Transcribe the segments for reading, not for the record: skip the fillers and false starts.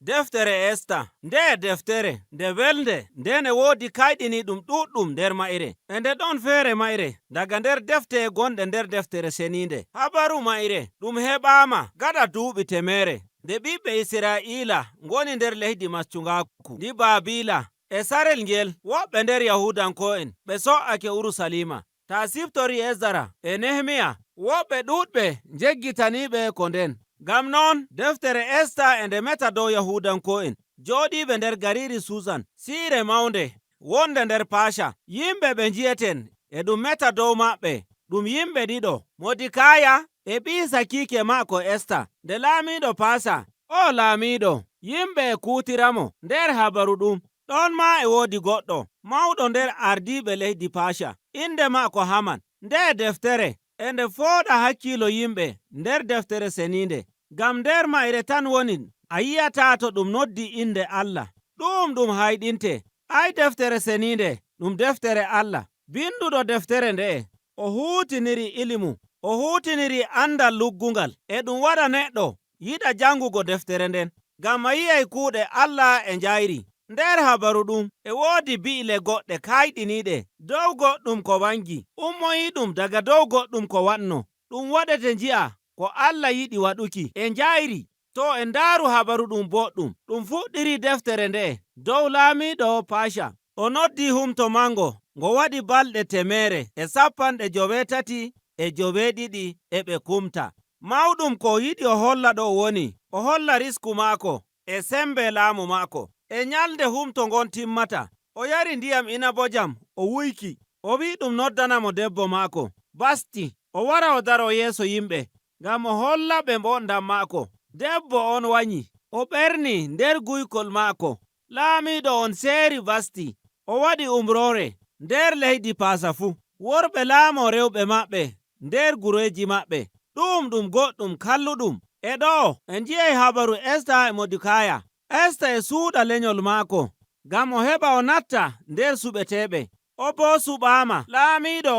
Deftere Esta nde deftere nde welnde nden e woodi kayɗini ɗum ɗuɗɗum nder mayre e nde ɗon feere mayre daga nder defte gonɗe nder Deftere Ceniinde. Habaru mayre ɗum heɓaama gaɗa duuɓi 100 nde ɓiɓɓe Isra'iila ngoni nder leydi maccungaaku ndi Baabila e sarel ngel woɓɓe nder Yahudanko'en ɓe so''ake Urucaliima. Ta siftori Ezara e Nehemiya, woɓɓe ɗuɗɓe jeggitaniɓe ko nden. Ngam non deftere Esta e nde meta dow Yahudanko'en jooɗiiɓe nder gariri Susan, siire mawnde wonde nder Paasha. Yimɓe ɓe nji'eten e ɗum meta dow maɓɓe ɗum yimɓe ɗiɗo, Modikaya e ɓii sakiike maako Esta. Nde laamiiɗo Paasa o laamiiɗo, yimɓe e kuutiramo nder habaru ɗum. Ɗon ma e woodi goɗɗo mawɗo nder ardiiɓe leydi Paasha, inde maako Haman. Nde deftere e nde fooɗa hakkiilo yimɓe nder Deftere Ceniinde, ngam nder mayre tan woni a yi'ata to ɗum noddi inde Allah. Ɗum ɗum hayɗinte. Ay, Deftere Ceniinde ɗum deftere Allah. Binduɗo deftere nde'e o huutiniri ilimu, o huutiniri andal luggungal e ɗum waɗa neɗɗo yiɗa jangugo deftere nden, ngam a yi'ay kuuɗe Allah e njayri. Nder habaru ɗum e woodi bi'ile goɗɗe kayɗiniiɗe dow goɗɗum ko wangi ummoyiɗum daga dow goɗɗum ko waɗno. Ɗum waɗete nji'a ko Allah yiɗi waɗuki e njayri. To en ndaaru habaru ɗum boɗɗum. Ɗum fuɗɗiri deftere nde'e dow laamiiɗo Paasha. O noddi humto mango ngo waɗi balɗe 187 e ɓe kumta. Mawɗum ko yiɗi o holla ɗo woni o holla risku maako e sembe laamu maako. E nyalde humto ngon timmata, o yari ndiyam inabojam, o wuyki, o wi'i ɗum noddanamo debbo maako Basti, o wara o daro yeeso yimɓe ngam o holla ɓe mbonɗam maako. Debbo on wanyi, o ɓerni nder guykol maako. Laamiiɗo on seeri Basti, o waɗi umrore nder leydi Paasa fuu worɓe laamo rewɓe maɓɓe nder gureeji maɓɓe. Ɗum ɗum goɗɗum kalluɗum. E ɗo en nji'ay habaru Esta e Modikaya. Esta e suuɗa lenyol maako ngam o heɓa o natta nder suɓeteɓe. O bo suɓaama. Laamiiɗo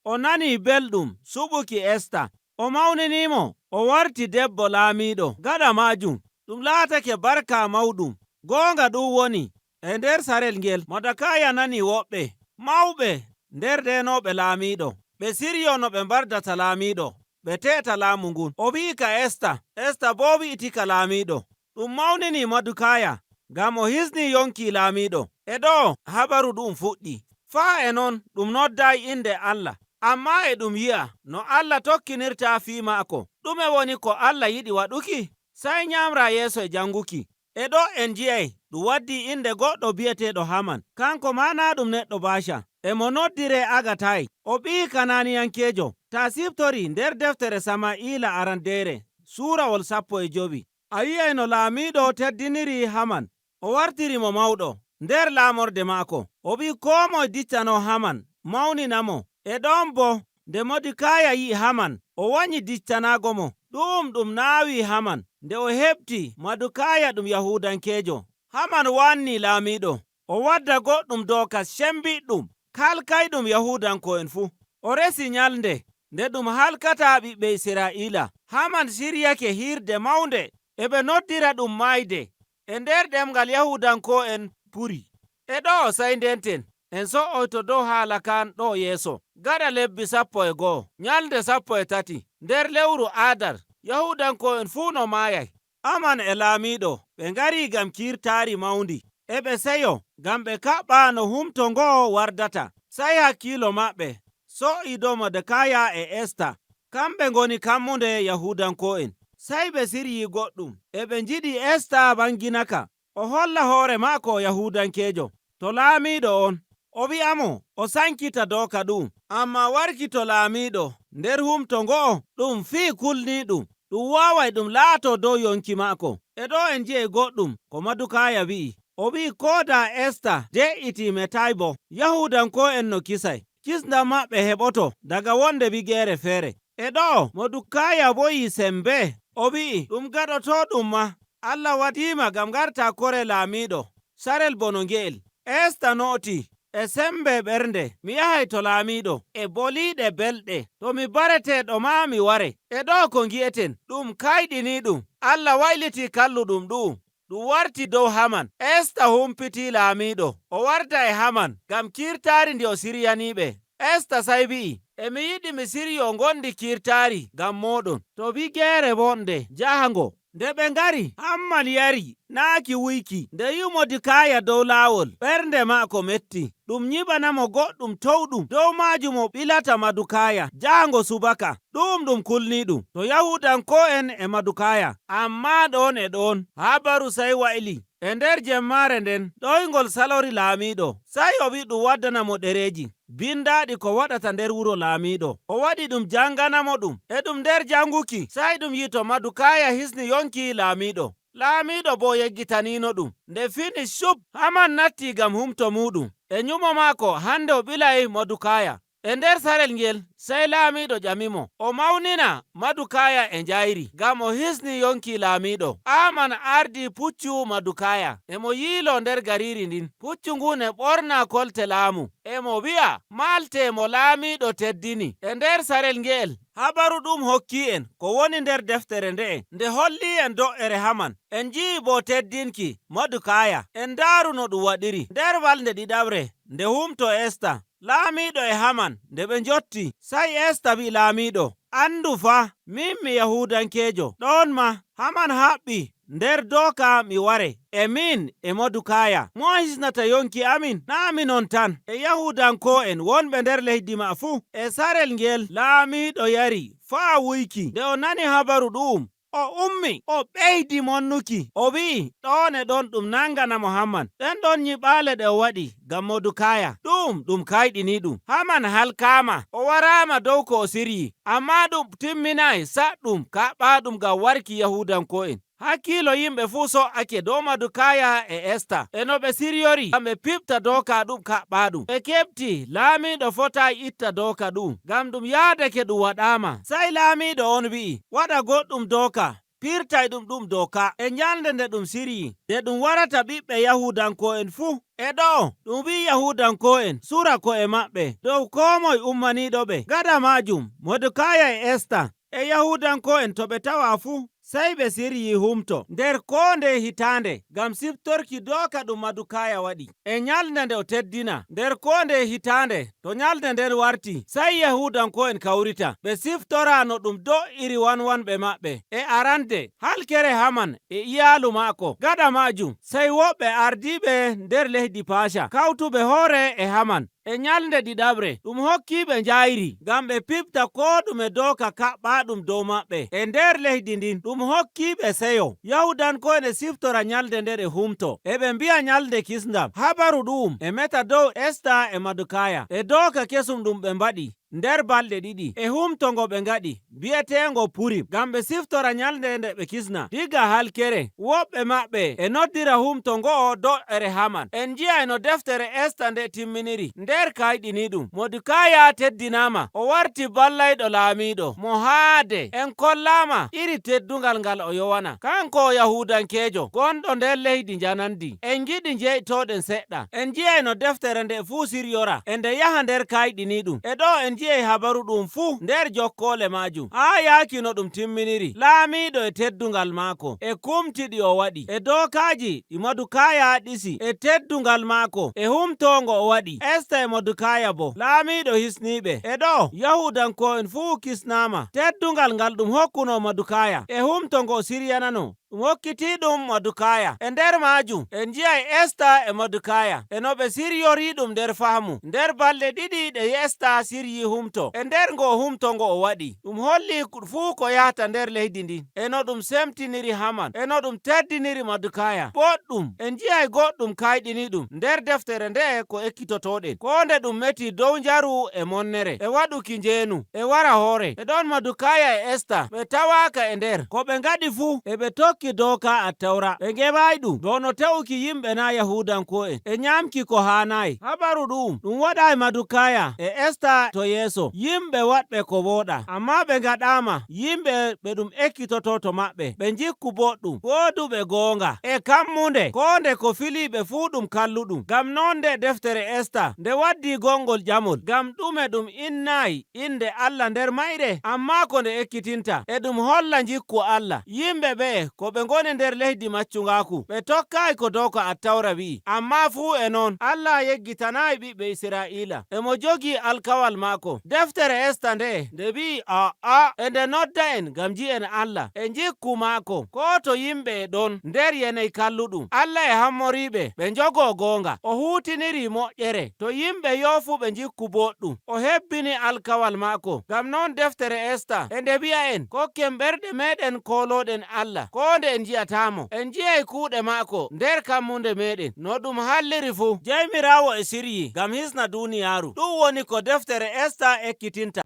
o nani belɗum suɓuki Esta, o mawninimo, o warti debbo laamiiɗo. Gaɗa majum ɗum laatake barka mawɗum. Goonga ɗum woni e nder sarel ngel Modakaya nani woɓɓe mawɓe nder ndenoɓe laamiiɗo ɓe siryo no ɓe mbardata laamiiɗo, ɓe te'eta laamu ngun. O wi'i ka Esta, Esta bo wi'itika laamiiɗo. Ɗum mawnini Modukaya ngam o hisni yonki laamiiɗo. E ɗo habaru ɗum fuɗɗi. Faa e non ɗum noddayi inde Allah, amma e ɗum yi'a no Allah tokkinirta fii maako. Ɗume woni ko Allah yiɗi waɗuki? Sai nyamra yeeso e janguki. E ɗo en nji'ay ɗum waddi inde goɗɗo bi'eteɗo Haman. Kanko ma na ɗum neɗɗo Basha, emo noddire Agatay, o ɓii Kananiyankejo. Ta siftori nder deftere Sama'ila arandere surawol 15, a yi'ay no laamiɗo teddiniri Haman, o wartirimo mawɗo nder laamorde maako. O wi ko moye diccano Haman mawninamo. E ɗon bo nde Modikaya yi'i Haman, o wanyi diccanago mo. Ɗum ɗum naawi Haman nde o heɓti Madukaya ɗum Yahudankejo. Haman wanni laamiɗo o wadda goɗɗum doka cembiɗɗum kalkayɗum Yahudanko'en fuu. O resi nyalnde nde ɗum halkata ɓiɓɓe Isra'ila. Haman siryake hirde mawnde e ɓe noddira ɗum mayde e nder ɗemgal Yahudanko'en Puri. E ɗo sai ndenten en so'oyto dow haala kan ɗo yeeso. Gaɗa lebbi 11, nyalde 13 nder lewru Adar, Yahudanko'en fuu no maayay. Aman e laamiɗo ɓe ngari ngam kirtaari mawndi, e ɓe seyo ngam ɓe kaɓɓa no humto ngo wardata. Sai hakkilo maɓɓe so'i dow Modekaya e Esta, kamɓe ngoni kammunde Yahudanko'en. Sai ɓe siryi goɗɗum e ɓe njiɗi Esta banginaka o holla hoore maako Yahudankejo to laamiɗo on, o wi'amo o sankita doka ɗum. Amma warki to laamiɗo nder humto ngo'o ɗum fii kulniɗum, ɗum waway ɗum laato dow yonki maako. E ɗo en ji'ay goɗɗum ko Madukaya wi'i. O wi'i ko da Esta de'iti metay bo, Yahudanko'en no kisay, kisndam maɓɓe heɓoto daga wonde wigere feere. E ɗo Modukaya woyi sembe, o wi'i ɗum gaɗoto ɗum ma Allah waɗima ngam garta kore laamiɗo sarel bono nge'el. Esta noti e sembe ɓernde: mi yahay to laamiɗo e boliɗe belɗe, to mi bareteɗo ma mi ware. E ɗo ko gi'eten ɗum kayɗini ɗum Allah wayliti kalluɗum ɗum. Ɗum warti dow Haman. Esta humpiti laamiiɗo. O warda e Haman ngam kirtaari ndi o siryaniiɓe. Esta sey wi'i, e mi yiɗi mi siryo ngondi kirtaari ngam mooɗon. To wigeere wonde jahango. Nde ɓe ngari, Hamman yari, naaki wuyki. Nde yi'i Modikaya dow laawol, ɓernde maako metti. Ɗum nyiɓanamo goɗɗum towɗum. Dow maajum o ɓilata Madukaya jahango subaka. Ɗum ɗum kulniiɗum. To Yahudanko'en e Madukaya. Ammaa ɗon e ɗon, habaru sey wayli. E nder jemmaare nden, ɗoyngol salori laamiiɗo. Sey o wi'i ɗum waddanamo ɗereeji bindaaɗi ko waɗata nder wuro laamiiɗo. O waɗi ɗum janganamo ɗum. E ɗum nder janguki, sey ɗum yi'i to Madukaya hisni yonki laamiiɗo. Laamiiɗo bo yeggitanino ɗum. Nde fini cup, Haman natti ngam humto muɗum. E nyumo maako hande o ɓilay Madukaya. E nder sarel ngel, sey laamiiɗo ƴamimo. O mawnina Madukaya e njayri, ngam o hisni yonki laamiiɗo. Aman ardi puccu Madukaya. Emo yiilo nder gariri ndin. Puccu ngun e ɓorna kolte laamu. Emo wi'a, malte mo laamiiɗo teddini. E nder sarel ngel, habaru ɗum hokki en ko woni nder deftere nde'e. Nde holli en do'ere Haman. En nji'i bo teddinki Madukaya. En ndaaru no ɗum waɗiri. Nder walde ɗiɗaɓre, nde humto Esta. Laamiiɗo e Haman nde ɓe njotti, sey Esta wi'i laamiiɗo, andu fa, min mi Yahudankeejo. Ɗon ma, Haman haɓɓi nder doka mi ware, e min e Modukaya. Mo hisnata yonki amin, naa minon tan, e Yahudanko'en wonɓe nder leydi ma fuu. E sarel ngel, laamiiɗo yari faa wuyki. Nde o nani habaru ɗu'um, o ummi, o ɓeydi monnuki. O wi'i, ɗon e ɗon ɗum nanganamo Haman. Ɗen ɗon nyiɓaale ɗe o waɗi ngam Modukaya. Ɗum ɗum kayɗini ɗum. Haman halkaama, o waraama dow ko o siryi. Amma ɗum timminayi saɗɗum kaɓɓaɗum ngam warki Yahudanko'en. Hakkiilo yimɓe fuu so'ake dow Madukaya e Esta. E no ɓe siryori ngam ɓe piɓta doka ɗum kaɓɓaɗum. Ɓe keɓti laamiiɗo fotayi itta doka ɗum, ngam ɗum yaadake ɗum waɗaama. Sey laamiiɗo on wi'i, waɗa goɗɗum doka, pirtay ɗum ɗum doka. E nyalnde nde ɗum siryi, nde ɗum warata ɓiɓɓe Yahudanko'en fuu. E ɗo, ɗum wi'i Yahudanko'en sura ko'e maɓɓe dow koo moye ummaniiɗo ɓe. Gada maajum, Modukaya e Esta e Yahudanko'en to ɓe tawa fuu, sey ɓe siryi humto nder koo nde hitaande ngam siftorki doka ɗum Madukaya waɗi. E nyalnde nde o teddina nder koo nde hitaande, to nyalnde nden warti, sey Yahudanko'en kawrita ɓe siftora no ɗum do'iri wanwanɓe maɓɓe. E arande halkere Haman e iyaalu maako. Gada maajum, sey woɓɓe ardiiɓe nder lesdi Paasha kawtuɓe hoore e Haman. E nyalnde ɗiɗaɓre, ɗum hokkiɓe njayri ngam ɓe piɓta koo ɗume doka kaɓɓaɗum dow maɓɓe. E nder lesdi ndin, ɗum hokkiɓe seyo. Yahudanko'en e siftora nyalde nden e humto. E ɓe mbi'a nyalde kisndam. Habaru ɗum e meta dow Esta e Madukaya. E doka kesum ɗum ɓe mbaɗi nder balɗe ɗiɗi. E humto ngo ɓe ngaɗi, bi'etengo Purim, ngam ɓe siftora nyalde nde ɓe kisna diga halkere. Woɓɓe maɓɓe e noddira humto ngo'o do'ere Haman. En nji'ay no deftere Esta nde timminiri nder kayɗini ɗum. Modukaya teddinama, o warti ballayɗo laamiiɗo mo haade. En kollama iri teddungal ngal o yowana. Kanko o Yahudankeejo gonɗo nder leydi njanandi. En giɗi jeytoɗen seɗɗa. En nji'ay no deftere nde fuu siryora, e nde yaha nder kayɗini ɗum. E ɗo en nji'ay habaru ɗum fuu nder jokkole maajum. Haa yaaki no ɗum timminiri. Laamiiɗo e teddungal maako, e kumti ɗi o waɗi, e dokaji ɗi Modukaya ɗisi, e teddungal maako, e humtongo o waɗi. Esta e Modukaya bo, laamiiɗo hisniɓe. E ɗo, Yahudanko'en fuu kisnama. Teddungal ngal ɗum hokkuno Modukaya, e humto ngo o siryanano, ɗum hokkiti ɗum Modukaya. E nder maajum, en nji'ay Esta e Modukaya, e no ɓe siryori ɗum nder faamu. Nder balɗe ɗiɗi ɗe Esta siryi humto. E nder ngo humto ngo o waɗi, ɗum holli fuu ko yahata nder leydi ndin. E no ɗum semtiniri Haman, e no ɗum teddiniri Modukaya. Boɗɗum, en nji'ay goɗɗum kayɗini ɗum nder deftere nde'e ko ekkitotoɗen. Ko nde ɗum meti dow njaru e monnere, e waɗuki njeenu, e wara hoore. E ɗon Modukaya e Esta ɓe tawaka e nder. Ko ɓe ngaɗi fuu, e ɓe tokki doka Attawra. Ɓe ngeɓayi ɗum, bono te'uki yimɓe na Yahudanko'en, e nyamki ko hanayi. Habaru ɗum, ɗum waɗayi Madukaya e Esta to yeeso. Yimɓe waɗɓe ko woɗa, amma ɓe ngaɗama yimɓe ɓe ɗum ekkitoto to maɓɓe. Ɓe jikku boɗɗum, gooduɓe goonga, e kammunde, ko nde ko filiɓe fuu ɗum kalluɗum. Ngam non nde deftere Esta nde waddi gongol ƴamol, ngam ɗume ɗum innayi inde Allah nder mayre, amma ko nde ekkitinta, e ɗum holla jikku Allah. Yimɓe ɓe'e ko ɓe ngoni nder lesdi maccungaaku, ɓe tokkaayi ko dooka Attawra wi'i. Ammaa fuu e non, Allah yeggitanayi ɓiɓɓe Isra'iila, e mo jogii alkawal maako. Deftere Esta nde'e nde wi'i a'a, e nde nodda en ngam nji'en Allah e jikku maako, koo to yimɓe e ɗon nder yanayi kalluɗum. Allah e hammoriiɓe ɓe njogoo goonga. O huutiniri moƴƴere to yimɓe yoofuɓe jikku boɗɗum. O hebbini alkawal maako. Ngam non deftere Esta e nde wi'a en kokken ɓerɗe meɗen koloɗen Allah, ko nde en ji'atamo. En ji'ay kuuɗe maako nder kammunde meɗen no ɗum halliri fuu. Jeymirawo e siryi ngam hisna duniyaaru. Ɗum woni ko deftere Esta ekkitinta.